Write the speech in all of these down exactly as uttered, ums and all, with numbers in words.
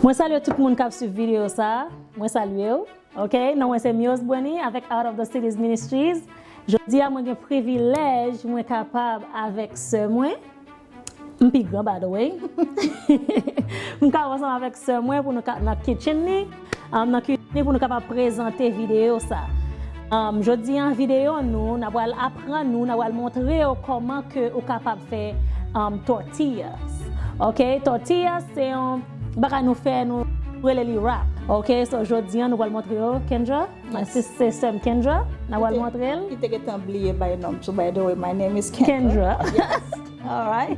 Mwen salye tout moun k ap swiv videyo sa a. Mwen salye w. Ok, non mwen se Mios Bruni avèk Out of the Cities Ministries. Jodi a mwen gen privilèj mwen kapab avèk sè mwen. M pi gran, by the way. M ka ansanm avèk sè mwen pou nou ka nan kitchen ni, um, nan kizin ni pou nou kapab prezante videyo sa. Um, jodi an videyo nou, n a pral aprann nou, n a pral montre yo kòman ke ou kapab fè um, tortillas. Ok, tortillas se yon bagay nou fè, nou rele li wrap. Ok, so jodi an nou pral montre yo, Kendra. Yes. Se, se sè m Kendra, n a pral montre l. Ki te gentan bliye bay non m tou, by the way, my name is Kendra. Kendra. Yes. Alright.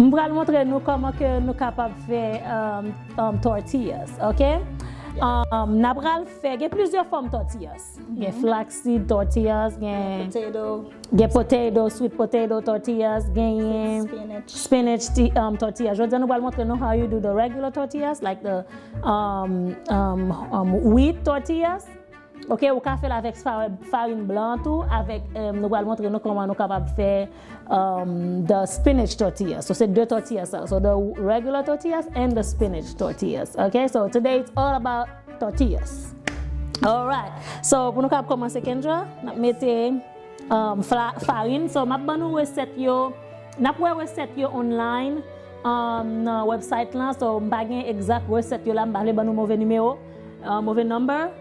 M pral montre nou kòman ke nou kapab fè um, um, tortillas, ok? Um, n a pral fè, gen plizyè fòm tortillas. Gen flaxseed tortillas, gen potato, sweet potato tortillas, gen spinach, um, tortillas. Jodi a nou pral montre nou how you do the regular tortillas, like the um, um, um, wheat tortillas. Ok, ou ka fè l avèk fa- farin blan tou, avèk, um, nou pral montre nou kòman nou kapab fè um, the spinach tortillas. So se de tortillas sa. So the regular tortillas and the spinach tortillas. Ok, so today it's all about tortillas. Alright. So pou nou kapab kòmanse, Kendra, n ap mete um, fla- farin. So m ap ban nou resèt yo. N ap wè resèt yo online um, nan website lan. So m pa gen egzak resèt yo la, m pa vle ban nou move nimewo, uh, move number.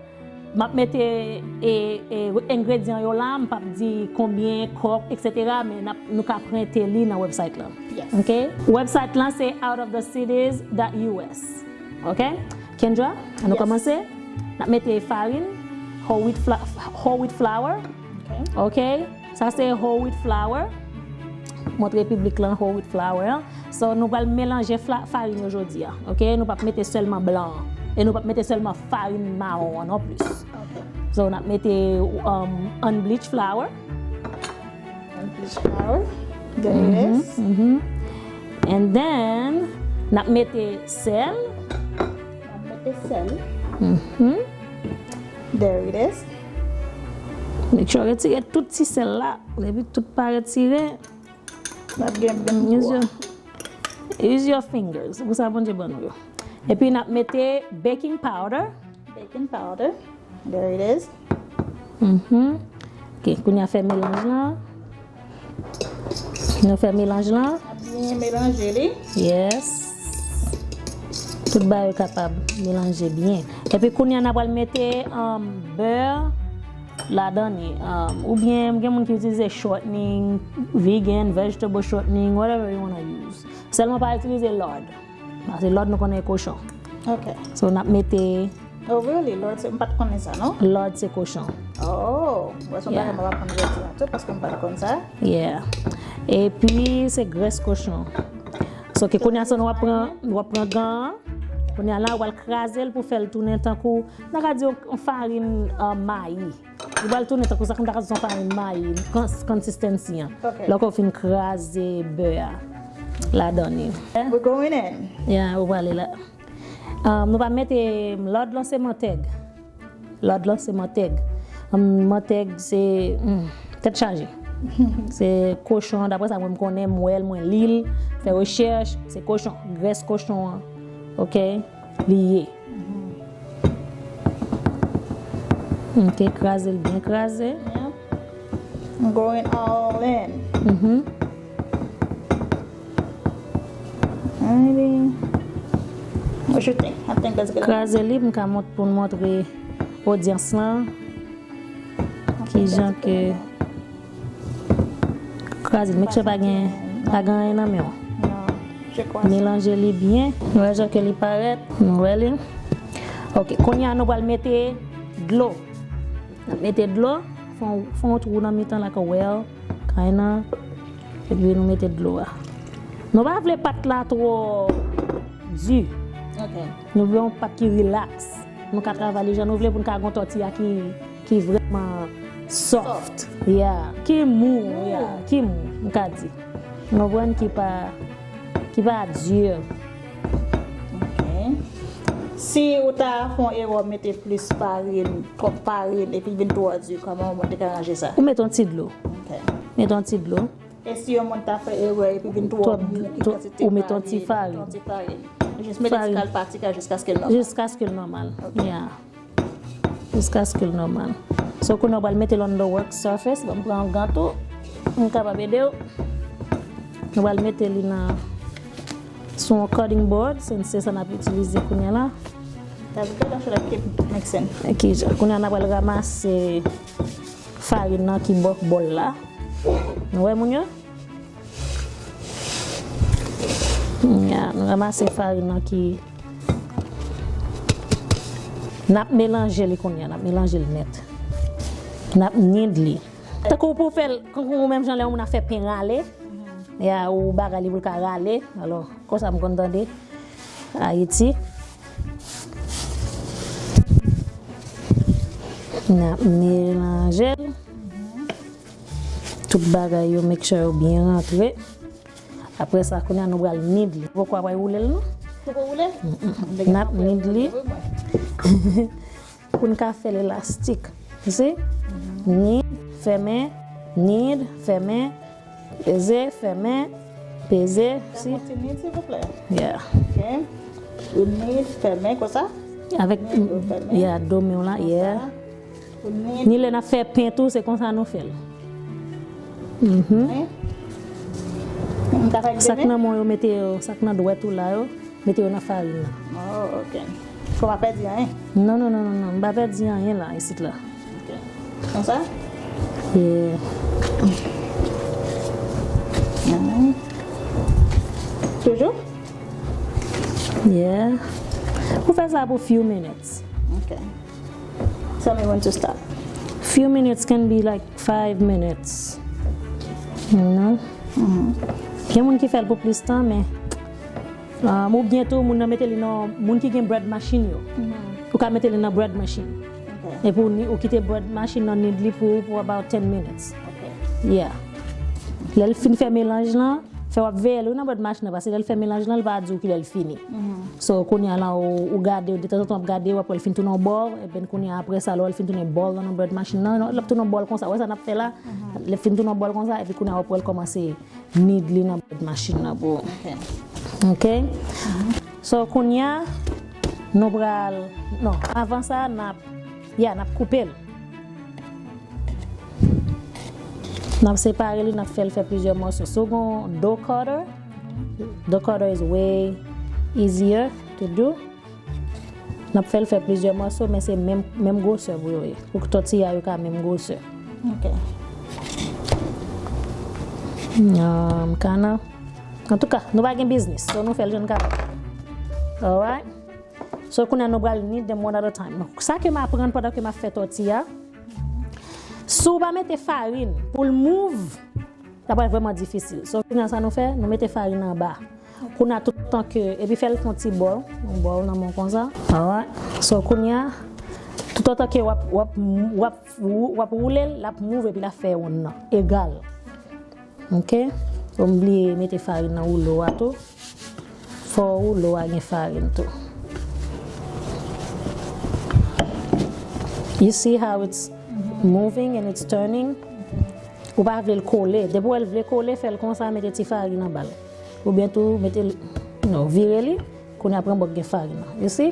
M ap mete e, e, engredyan yo la, m p ap di konbyen, kòk, etsetera, men n ap, nou ka prente li nan website lan. Yes. Ok? Website lan se out of the cities dot U S. Ok? Kendra, an nou kòmanse. N ap mete farin, whole wheat, fla, whole wheat flour. Ok. Ok? Sa se whole wheat flour. Montre piblik lan whole wheat flour an. So, nou pral melanje fla- farin yo jodi a. Ok? Nou p ap mete sèlman blan an. E nou p ap mete sèlman farin mawon an non plis. Ok. So, n ap mete um, unbleached flour. Unbleached flour. There it is. Mhm, mhm. And then, n ap mete sèl. N ap mete sèl. Mhm. There it is. Make sure retire tout ti sèl la. Depi tout pa retire, n ap gen menm gou a. Use your fingers. Pou sa Bondye ban nou yo. Epi n ap mete baking powder. Baking powder. There it is. Mhm. Ok, kounye a fè melanj lan. Nou fè melanj lan. Byen melanje li. Yes. Tout bagay yo kapab melanje byen. Epi kounye a n a pral mete um, bè ladan li. Um, oubyen gen moun ki itilize shortening, vegan, vegetable shortening, whatever you wanna use. Sèlman pa itilize lard. Paske lard nou konnen e kochon. Ok. So n ap mete. Oh, really? Lard se, m pa t konnen sa, non? Lard se kochon. Oh, wè se yon bagay m ap aprann jodi a tou, paske m pa t konn sa. Yeah. Epi se grès kochon. So ke kounye a sa nou ap pran, w ap pran gan an. Kounye a la, w al kraze l pou fè l tounen tankou, nou ka di yon, yon farin uh, mayi. Li pral tounen tankou sa, kòm ta ka di se yon farin mayi, kons- konsistansi an. Ok. Lè w fin kraze bè a ladan li. We're going in. Yeah, ou prale la. Um, nou pa mete lard lan se mantèg. Lard lan se mantèg. Um, mantèg se hmm, tèt chaje. Se kochon, daprè sa mwen m konnen, m wè l, mwen li l, fè rechèch, se kochon, grès kochon an. Ok? Li ye. Ok, kraze l byen kraze. Yep. I'm going all in. Mhm. Alrighty. What you think? I think that's good. Kraze li, m ka mont pou m montre odyans lan. Kijan ke kraze l, make sure pa gen, pa gen anyen nan men w. Melanje li byen. Nou wè jan ke li parèt. Nou wè li. Ok, kounye a nou pral mete dlo. N ap mete dlo, fè yon, fè yon twou nan mitan la, like a well, kinda. Epi nou mete dlo a. Nou pa vle pat la twò di. Ok. Nou vle yon pat ki relax. Nou ka travay li jan nou vle pou n ka gen yon tòtiya ki, ki vrèman soft. Yeah. Ki mou, yeah. Ki mou, m ka di. Nou pran ki pa, ki pa di. Ok. Si ou ta fè yon erè, mete plis farin, twòp farin, epi l vin twò di, kòman ou te ka ranje sa? Ou mete yon ti dlo. Ok. Mete yon ti dlo. E si yon moun ta fè erè epi vin twò mou, ki kantite farin? Ou mete yon ti farin. Jis mete ti kal pa ti kal jiskaske l nòmal. Jiskaske l nòmal. Ok. Yeah. Jiskaske l nòmal. So, kounye a w pral mete l on the work surface. Bon, m pran yon gan tou. M kapab ede w. Nou pral mete li nan, sou yon cutting board, since se sa n ap itilize kounye a la. That's good, I should have keep mixing. Ok, kounye a n ap pral ranmase farin nan ki bò bòl la. Nou wè, moun yo? Ya, nou ranmase farin nan ki, n ap melanje li kounye a, n ap melanje l nèt. N ap nid li. Tankou pou w fè l, tankou menm jan lè yon moun ap fè pen rale, ya, ou bagay li pou l ka rale. Alò, konsa m konn tande Ayiti. N ap melanje l. Tout bagay yo, make sure yo byen rantre. Apre sa, kounye a nou pral nid li. Poko ap woule l, non? Poko woule? N ap nid li. Pou n ka fè l elastik. You see? Nid, fèmen, nid, fèmen, peze, fèmen, peze, si. Fè yon ti nid, silvouplè. Yeah. Ok. Ou nid, fèmen, konsa? Avèk, nid, ou fèmen. Yeah, do men w la, yeah. Konsa. Ou nid. Ni lè n ap fè pen tou, se konsa nou fè l. Mhm. Pen. M ka fè ak de men? Sa k nan men w yo, mete yo, sa k nan dwèt ou la yo. Mete yo nan farin nan. Oh, ok. Fò pa pèdi anyen? Non, non, non, non, non. M pa pèdi anyen la, isit la. Ok. Konsa? Yeah. Alright. Toujou? Yeah. Ou fè sa pou few minutes. Ok. Tell me when to stop. Few minutes can be like five minutes. You know? Mhm. Gen moun ki fè l pou plis tan, men Um, oubyen tou, moun nan mete li nan, moun ki gen bread machine yo. Mhm. Ou ka mete li nan bread machine. Ok. Epi ou ni-, ou kite bread machine nan nid li pou, pou about ten minutes. Ok. Yeah. Lè l fin fè melanj lan, fè w ap veye l wi nan bread machine nan, paske lè l fè melanj lan, l pa di w kilè l fini. Mhm. So, kounye a la, ou, ou gade, de tanzantan w ap gade, w ap wè l fin tounen yon bò, epi kounye a, apre sa, lè w wè l fin tounen bò nan bread machine nan, lè l ap tounen yon bò konsa, wè sa n ap fè la, mhm, lè l fin tounen yon bò konsa, epi kounye a, w ap wè l kòmanse nid li nan bread machine nan pou ou. Ok. Ok? So, kounye a, nou pral, non, avan sa, n ap, yeah, n ap koupe l. N ap separe li, n ap fè l fè plizyè mòso. Si w gen yon dough cutter, dough cutter is way easier to do. N ap fè l fè plizyè mòso, men se menm, menm gwosè pou yo ye. Pou tòtiya yo ka menm gwosè. Ok. Um, kana. Antouka, nou pa gen biznis, so nou fè l jan n ka fè. Alright? So, kounye a nou pral knead them one at a time. Sa ke m aprann pandan ke m ap fè tòtiya, si w pa mete farin pou l move, sa pral vrèman difisil. So, kounye a sa nou fè, nou mete farin anba. Kounye a toutan ke, epi fè l fè yon ti bòl, yon bòl nan men w konsa. Alright. So, kounye a, toutan ke w ap, w ap, w ap, w ap woule l, l ap move epi l ap fè wonn nan egal. Ok? So, m bliye mete farin nan woulo a tou. Fò woulo a gen farin tou. You see how it's moving and it's turning? Ou pa vle l kole. Depi w wè l vle kole, fè l konsa, mete ti farin anba l. Oubyen tou, mete l, non, vire li. Kounye a pran bò k gen farin nan. You see?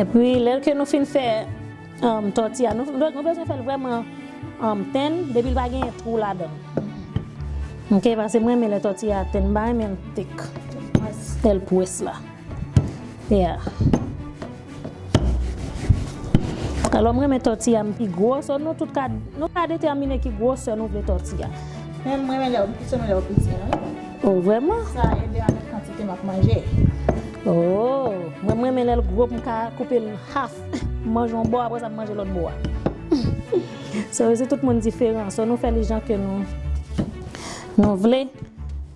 Epi, lè ke nou fin fè, um, tòtiya, nou, nou, nou bezwen fè l vrèman, um, thin, depi l pa gen twou ladan l. Ok, paske mwen renmen lè tòtiya thin, m pa renmen l thick. Lè l pwès la. Yeah. Alò, mwen renmen tòtiya m pi gwo, so nou tout ka, nou ka detèmine ki gwosè nou vle tòtiya. Men mwen renmen lè w, m plis renmen lè w piti, wi. Oh, vrèman? Sa ede avèk kantite m ap manje. Oh, mwen, mwen renmen lè l gwo, m ka koupe l half. M manje yon bò, apre sa, m manje lòt bò a. So, se tout moun diferan. So, nou fè li jan ke nou, nou vle.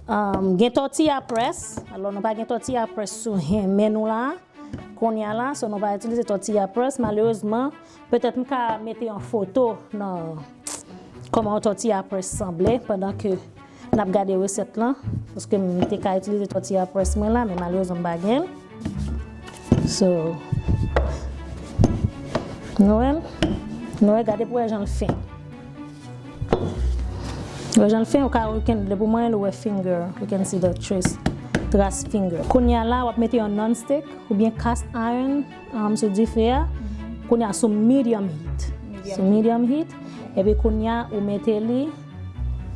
Um, gen tòtiya press. Alò, nou pa gen tòtiya press sou men nou la. Kounye a la, so nou pa itilize tòtiya press, malerezman. Petèt m ka mete yon foto nan kòman yon tòtiya press sanble pandan ke n ap gade resèt lan. Paske m te ka itilize tòtiya press mwen la, men malerezman m pa gen l. So, nou wè l? Nou wè, gade pou wè jan l fen. Wè jan l fen, ou ka, ou can, depi w manyen l, ou wè finger, you can see the trace, tras finger. Kounye a la, w ap mete yon non-stick oubyen cast iron, um, sou dife a. Kounye a sou medium heat. Sou medium heat. Epi kounye a, ou mete li,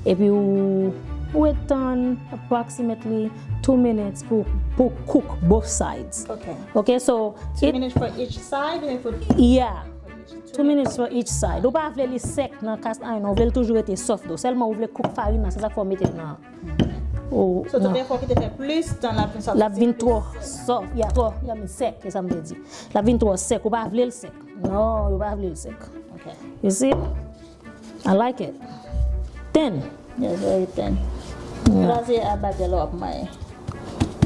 epi ou, ou etann approximately two minutes pou, pou cook both sides. Ok. Ok, so, two minutes for each side? Or for yeah. Two minutes for each side. Ou pa vle li sèk nan cast iron, ou vle l toujou rete soft though. Sèlman ou vle cook farin nan, se sa k fè w mete l nan. So, tout efò ki te fè plis tan l ap vin sòti. L ap vin twò soft, yeah, twò, yeah, mi sèk, se sa m vle di. L ap vin twò sèk, ou pa vle l sèk. Non, ou pa vle l sèk. Ok. You see? I like it. Thin. Yeah, very thin. Kraze a bagay la w ap manyen.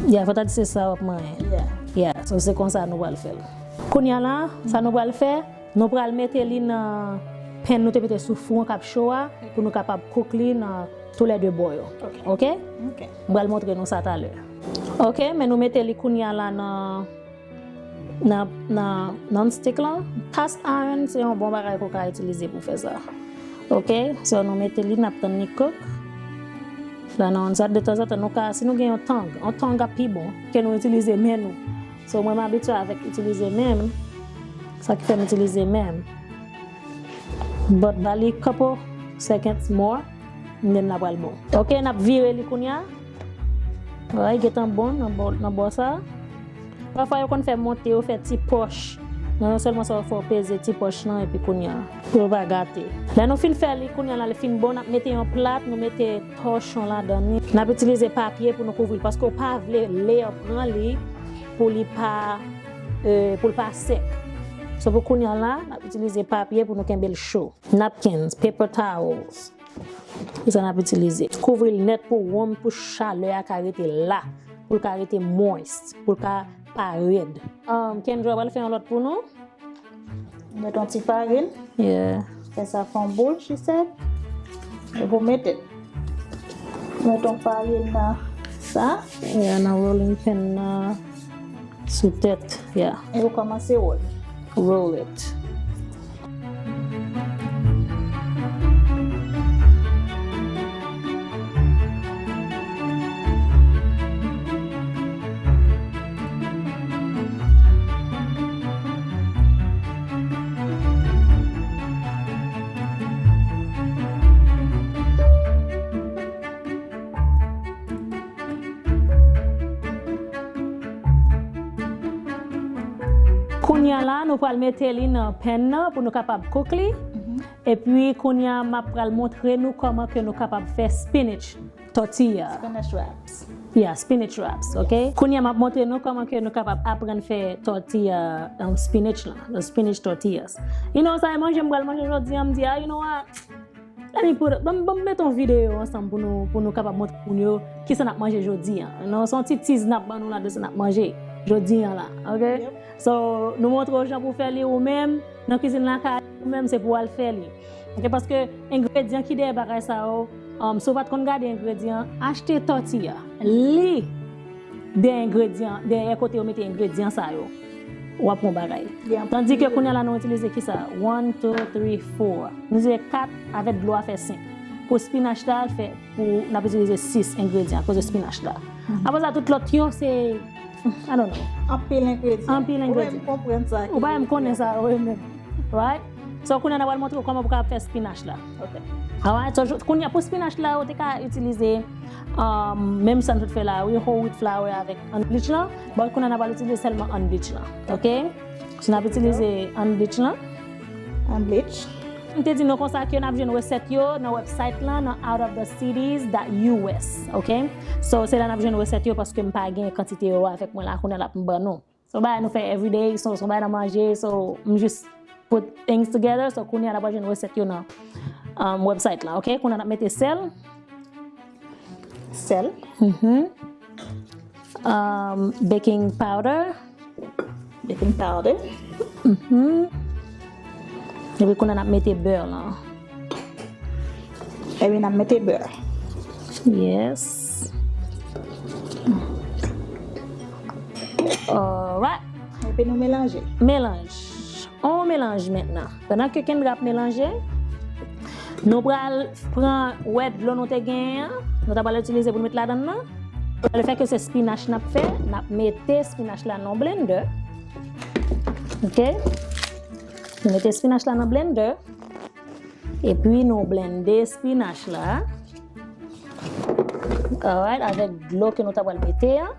Yeah, fò ta di se sa w ap manyen. Yeah. Yeah, so se konsa nou pral fè l. Kounye a la, sa nou pral fè, nou pral mete li nan pen nou te mete sou fou an k ap cho a, pou nou kapab cook li nan toulède bò yo. Ok? Ok. M pral montre nou sa talè. Ok, men nou mete li kounye a la nan nan, nan non-stick lan. Cast iron se yon bon bagay ke w ka itilize pou fè sa. Ok, so nou mete li, n ap tann li cook. La nan yon zat de tanzantan, nou ka, si nou gen yon tong, yon tong ap pi bon ke nou itilize men nou. So mwen m abitye avèk itilize men m, sa ki fè m itilize men m. But ba li couple seconds more, and then l ap pral bon. Ok, n ap vire li kounye a. Alright, gentan bon nan bò, nan bò sa. Pafwa yo konn fè monte, yo fè ti pòch. Nan non sèlman sa yo fè w peze ti pòch lan epi kounye a, pou yo pa gate. Lè nou fin fè li, kounye a la li fin bon, n ap mete yon plat, nou mete tòchon ladan li. N ap itilize papye pou nou kouvri l, paske w pa vle lè w pran li pou li pa, eh, pou l pa sèk. So pou kounye a la, n ap itilize papye pou nou kenbe l cho. Napkins, paper towels. Se sa n ap itilize. Kouvri l nèt pou wonm, pou chalè a ka rete la, pou l ka rete moist, pou l ka pa rèd. Um, Kendra pral fè yon lòt pou nou. Met yon ti farin. Yeah. Fè sa fè yon boul, she said. Epi w mete. Met yon farin nan sa. Yeah, nan rolling pin nan. Sou tèt, yeah. E ou kòmanse wòl. Roll it. Kounye a la, nou pral mete li nan pèn nan pou nou kapab kouk li. Epi kounye a, m ap pral montre nou kòman ke nou kapab fè spinach tortilla. Spinach wraps. Yeah, spinach wraps, ok? Kounye a, m ap montre nou kòman ke nou kapab aprann fè tortilla, um, spinach lan, the spinach tortillas. You know, sa e manje m pral manje jodi a, m di, ah, you know what? Let me put, ban m, ban m mete yon videyo ansanm pou nou, pou nou kapab montre moun yo kisa n ap manje jodi a. Non, se yon ti tease n ap ban nou la de sa n ap manje jodi a la, ok? So, nou montre w jan pou fè li ou menm, nan kwizin lakay ou menm, se pou w al fè li. Ok, paske engredyan ki dèyè bagay sa yo, um, si w pa t konn gade engredyan, achte tortilla. Li dèyè engredyan, dèyè kote yo mete engredyan sa yo, w ap wè yon bagay. Tandike kounye a la nou itilize kisa? One, two, three, four. Nou itilize kat avèk dlo a fè senk. Pou spinach la, fè, pou n ap itilize sis engredyan akoz de spinach la. Apre sa, tout lòt yo, se, I don't know. Anpil engredyan. Anpil engredyan. Ou pa menm konprann sa. Ou pa menm konnen sa, wi menm. Right? So, kounye a n ap pral montre w kòman pou w kapab fè spinach la. Ok. Alright, so, kounye a pou spinach la, ou te ka itilize, um, menm sa n sot fè la, wi, whole wheat flour avèk unbleach lan. But kounye a n ap pral itilize sèlman unbleach lan. Ok? So, n ap itilize unbleach lan. Unbleach. M te di nou konsa ke n ap jwenn resèt yo nan website lan, nan out of the cities dot U S, ok? So, se la n ap jwenn resèt yo paske m pa gen kantite yo avèk mwen la, kounye a l ap m ban nou. Se yon bagay nou fè everyday, so, se yon bagay nan manje, so, m jis put things together, so, kounye a n ap jwenn resèt yo nan, um, website lan, ok? Kounye a n ap mete sèl. Sèl. Mhm. Um, baking powder. Baking powder. Mhm. Epi kounye a n ap mete bè lan. Epi n ap mete bè. Yes. Alright. Epi nou melanje. Melanj. On melanj mentnan. Pandan ke Kendra ap melanje, nou pral pran wè dlo nou te genyen an, nou ta pral itilize pou n met ladan nan. Lefètke se spinach n ap fè, n ap mete spinach la nan blender. Ok? Nou mete spinach la nan blender. Epi nou blende spinach la. Alright, avèk dlo ke nou ta pral mete an.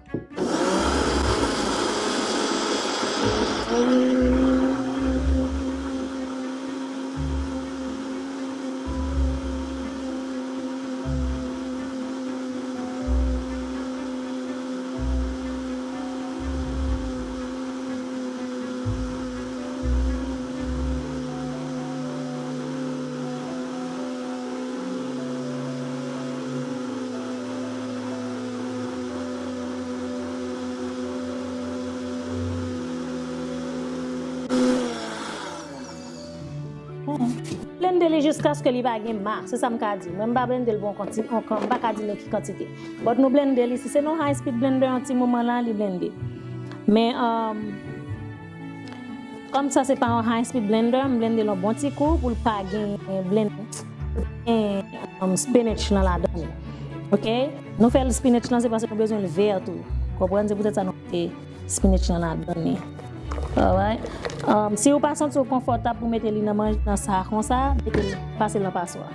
Blende li jiskaske li pa gen ma. Se sa m ka di. Mwen, m pa blende l pou yon kanti-, yon kan-, m pa ka di nou ki kantite. But nou blende li. Si se nan high speed blender, yon ti moman la, li blende. Men, um, kòm sa se pa yon high speed blender, m blende l yon bon ti kou pou l pa gen blen-, gen, um, spinach lan ladan li. Ok? Nou fè l spinach lan, se paske nou bezwen l vè tou. Konprann? Se poutèt sa nou mete spinach lan ladan li. Alright. Um, si ou pa santi w konfòtab pou mete li nan manj-, nan sa konsa, mete l, pase l nan paswa.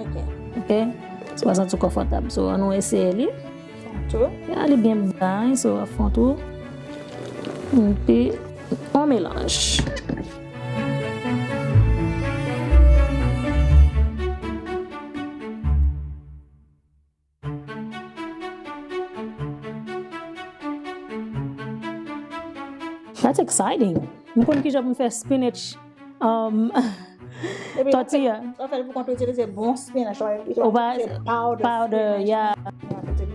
Ok. Ok? Si w pa santi w konfòtab. So, ann nou eseye li. Fè yon tou. Ya, li byen bay, so, w ap fè yon tou. Epi, on melanj. That's exciting. M konn kijan pou m fè spinach, um, tòtiya. Ou fè l pou kont ou itilize bon spinach, ou pa itilize powder, powder spinach. Yeah.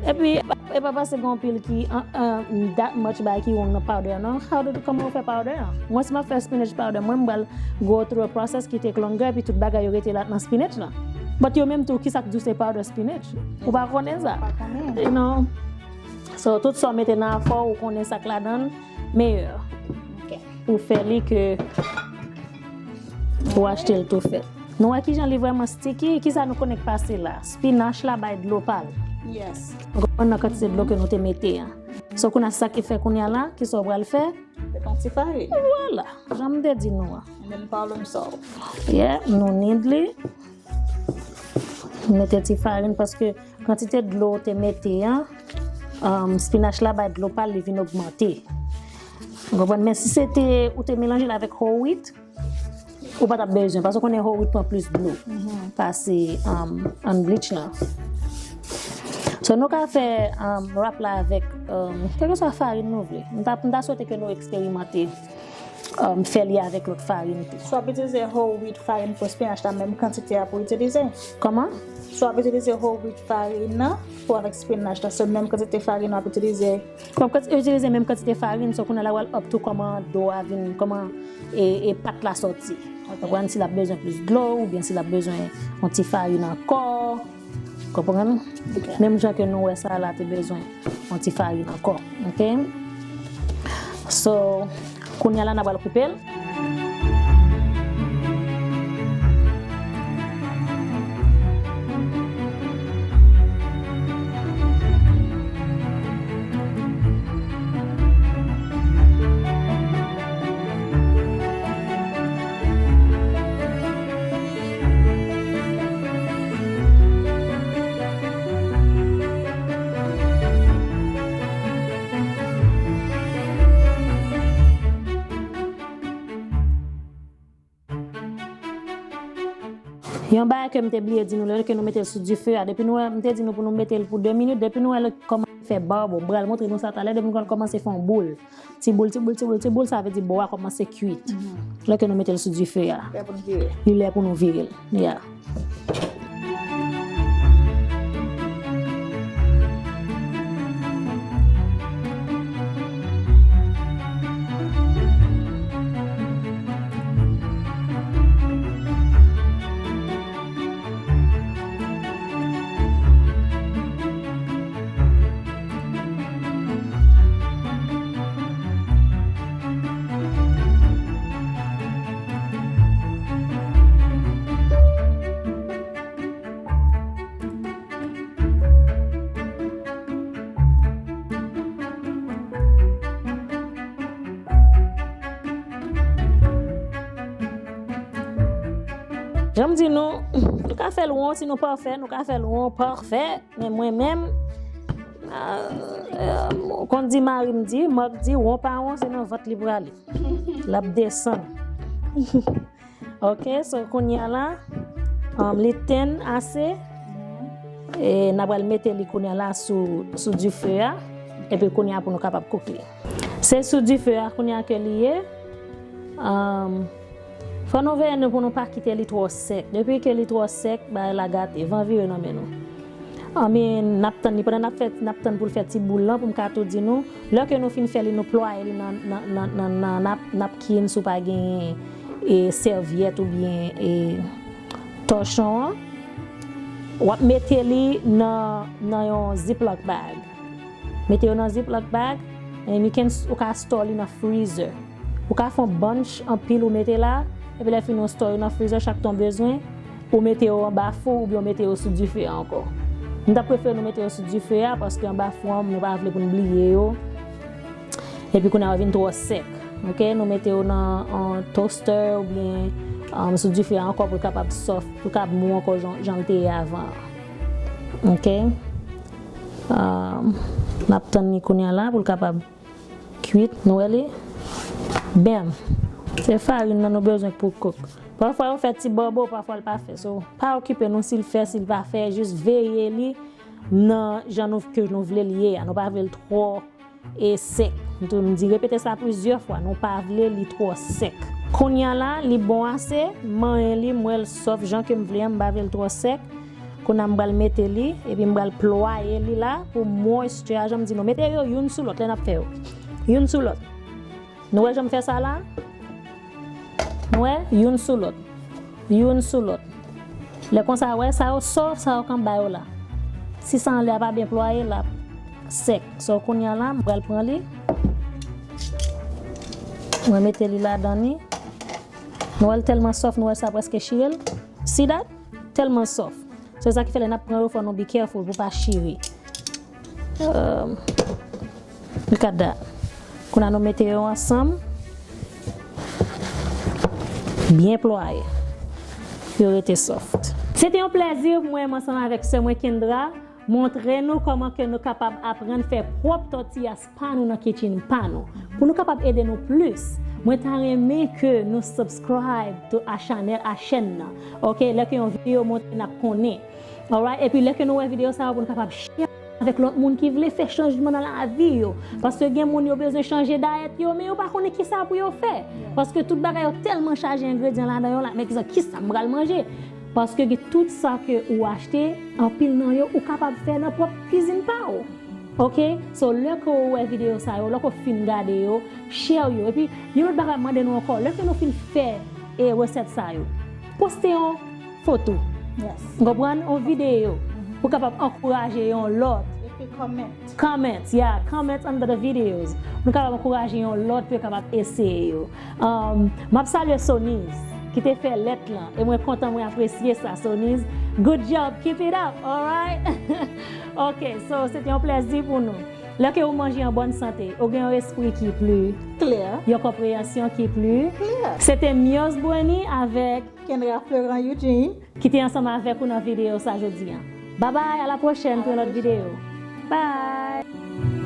Epi, e pa, e pa paske gen anpil ki, uh, uh, that much bagay ki wrong nan powder, non? How do, kòman ou fè powder an? Mwen, si m ap fè spinach powder, mwen, m pral go through a process ki take longer, epi tout bagay yo rete la nan spinach lan. But yo menm tou, kisa k di w se powder spinach? Ou pa konnen sa? Pa konnen. You know? So, tout sa w mete nan afè w, ou konnen sa k ladan l, meyè. Ok. Ou fè li ke ou achte l tou fèt. Nou wè kijan li vrèman sticky, kisa nou konnen k pase la? Spinach la bay dlo pa l. Yes. Ou konprann nan kantite dlo ke nou te mete an. So, kounye a, sa ki fè kounye a la, kisa w pral fè? Mete yon ti farin. Vwala, jan m te di nou an. And then problem solved. Yeah, nou knead li. Mete ti farin paske kantite dlo ou te mete an, um, spinach la bay dlo pa l, li vin ogmante. Ou konprann? Men si se te, ou te melanje l avèk whole wheat, ou pa t ap bezwen, paske ou konnen whole wheat pran plis dlo pase, um, unbleach lan. So, nou ka fè, um, wrap la avèk, um, kèlkeswa farin nou vle. M ta, m ta swete ke nou eksperimante, um, fè li avèk lòt farin tou. So w ap itilize whole wheat farin pou spinach la, menm kantite a pou itilize? Kòman? So w ap itilize whole wheat farin nan pou avèk spinach la, se menm kantite farin w ap itilize? W ap kanti-, itilize menm kantite farin, so kounye a la w al up to kòman do a vin, kòman, e, e pat la sòti. Ok. Ou konprann si l ap bezwen plis dlo, oubyen si l ap bezwen yon ti farin ankò. Konprann? Ok. Menm jan ke nou wè sa la te bezwen yon ti farin ankò. Ok? So, kounye a la, n a pral koupe l. Yon bagay ke m te bliye di nou, lè ke nou mete l sou dife a, depi nou wè, m te di nou pou nou mete l pou de minit, depi nou wè l kòmanse fè bubble, m pral montre nou sa talè, depi l kòmanse fè yon boul, ti boul, ti boul, ti boul, ti boul, sa vle di bò a kòmanse kwit. Lè ke nou mete l sou dife a, li lè pou nou vire l. Yeah. Jan m di nou, nou ka fè l won, si nou pafè, nou ka fè l won pafè, men mwen menm, ah, euh, konn di mari m di, Mark di, won pa won, se nan vant li prale. L ap desann. Ok, so kounye a la, um, li tenn ase. E n a pral mete li kounye a la sou, sou dife a. Epi kounye a pou nou kapab kouk li. Se sou dife a kounye a ke li ye. Um, fò nou veye nou pou nou pa kite li twò sèk. Depi ke li twò sèk, bagay la gate, van vire nan men nou. Anben, n ap tann li. Pandan n ap fè, n ap tann pou l fè ti boul lan, pou m ka tou di nou, lè ke nou fin fè li, nou plwaye li nan, nan, nan, nan, nan nap-, napkin, si w pa genyen, e, sèvyèt oubyen, e, tòchon an. W ap mete li nan, nan yon ziplock bag. Mete yo nan ziplock bag, and you can, ou ka store li nan freezer. Ou ka fè yon bunch anpil ou mete la, epi lè fini ou store yo nan freezer chak tan w bezwen, ou mete yo anba fou oubyen ou mete yo sou dife a ankò. M ta prefere nou mete yo sou dife a, paske anba fou an, nou pa vle pou n bliye yo. Epi kounye a yo vin twò sèk. Ok, nou mete yo nan, an toaster oubyen, um, sou dife a ankò pou l kapab soft, pou l kapab mou ankò jan, jan l te ye avan an. Ok. Um, n ap tann li kounye a la pou l kapab kwit, nou wè li? Bam! Se farin nan nou bezwen pou kouk. Pafwa yo fè ti bòbò, pafwa l pa fè. So, pa okipe nou si l fè, si l pa fè, jis veye li nan jan nou, ke nou vle l ye a. Nou pa vle l twò, e, sèk. M tou, m di, repete sa plizyè fwa, nou pa vle li twò sèk. Kounye a la, li bon ase, m manyen li, m wè l soft jan ke m vle an, m pa vle l twò sèk. Kounye a m pral mete li, epi m pral plwaye li la pou moisture a, jan m di nou, mete yo youn sou lòt lè n ap fè yo. Youn sou lòt. Nou wè jan m fè sa la? Nou wè? Youn sou lòt. Youn sou lòt. Lè konsa, wè, sa yo soft, sa yo k anba yo la. Si sa anlè a pa byen plwaye, l ap sèk. So, kounye a la, m pral pran li. Mwen mete li ladan li. Nou wè l tèlman soft, nou wè sa prèske chire l. See that? Tèlman soft. Se sa ki fè lè n ap pran yo, fò nou be careful pou pa chire. Um, look at that. Kounye a nou mete yo ansanm. Byen plwaye. Pou yo rete soft. Se te yon plèzi pou mwen menm ansanm avèk sè mwen Kendra montre nou kòman ke nou kapab aprann fè pwòp tòtiya pa nou nan kitchen pa nou. Pou nou kapab ede nou plis, mwen ta renmen ke nou subscribe to a chanèl, a chèn nan. Ok, lè ke yon videyo monte, n ap konnen. Alright, epi lè ke nou wè videyo sa yo, pou nou kapab share avèk lòt moun ki vle fè chanjman nan lavi yo. Paske gen moun yo bezwen chanje dayèt yo, men yo pa konnen kisa pou yo fè. Paske tout bagay yo tèlman chaje engredyan ladan yo la, men kisa, kisa m pral manje? Paske gen tout sa ke ou achte, anpil nan yo ou kapab fè nan pwòp kwizin pa w. Ok? So, lè ke w wè videyo sa yo, lè ke w fin gade yo, share yo. Epi, yon lòt bagay m mande nou ankò, lè ke nou fin fè, e, resèt sa yo, poste yon foto. Yes. Ou konprann? Yon videyo. Pou kapab ankouraje yon lòt. Epi comment. Comment, yeah, comment under the videos. Pou nou kapab ankouraje yon lòt pou yo kapab eseye yo. Um, m ap salye Soniz, ki te fè lèt lan, e mwen kontan, mwen apresye sa, Soniz. Good job, keep it up, alright? Ok, so, se te yon plèzi pou nou. Lè ke ou manje an bòn sante, ou gen yon espri ki pli klè, yon konpreyansyon ki pli klè. Se te Mios Bweni avèk Kendra Florent Eugene ki te ansanm avèk ou nan videyo sa jodi a. Babay, a la pwochèn pou yon lòt videyo. Bye!